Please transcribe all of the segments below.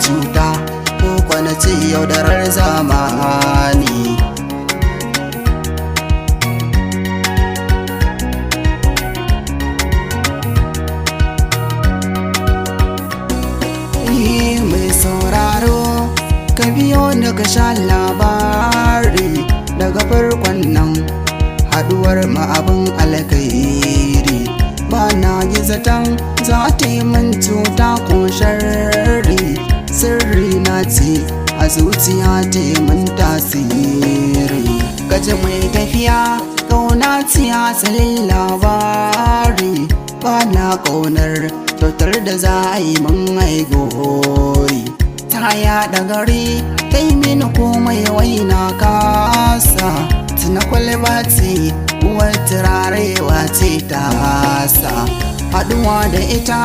Cuta ko kwana ce yaudarar zamani. Mai sauraro, ka biyo ni ka sha labari daga farkon nan. Haduwar mu abin alkhairi, ba na yi zaton za ta yi min cuta ko sharri. Sirri na ce a zuciya ta yi min tasiri. Gaji mai tafiya, kauna ce asalin labari. Ba na kaunar kyautar da za a yi min gori. Ta yaɗa gari, ta yi mini komai, wai na kasa tuna kwalba ce uwar turarewa ce ta sa. Haɗuwa da ita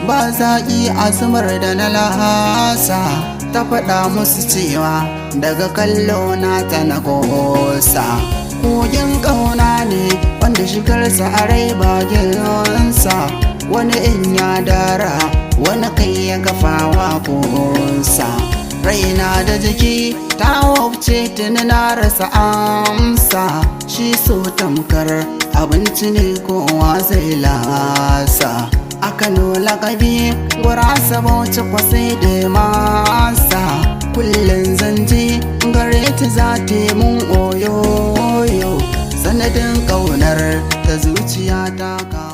ba zaƙi a zumar da na lasa. Ta faɗa musu cewa daga kallo na ta na kosa. Kogin ƙauna ne wanda shigarsa a rai baginsa. Wani in ya dara, wani kai ya gafawa kunsa. Raina da jiki ta wabce, tuni na rasa amsa. Shi so tamkar abinci ne, kowa zai lasa. A Kano lakabi gurasa, Bauchi kwasai da masa. Kullum zanje gare ta, za ta yi mun oyoyo. Sanadin ƙaunar ta zuciya ta ka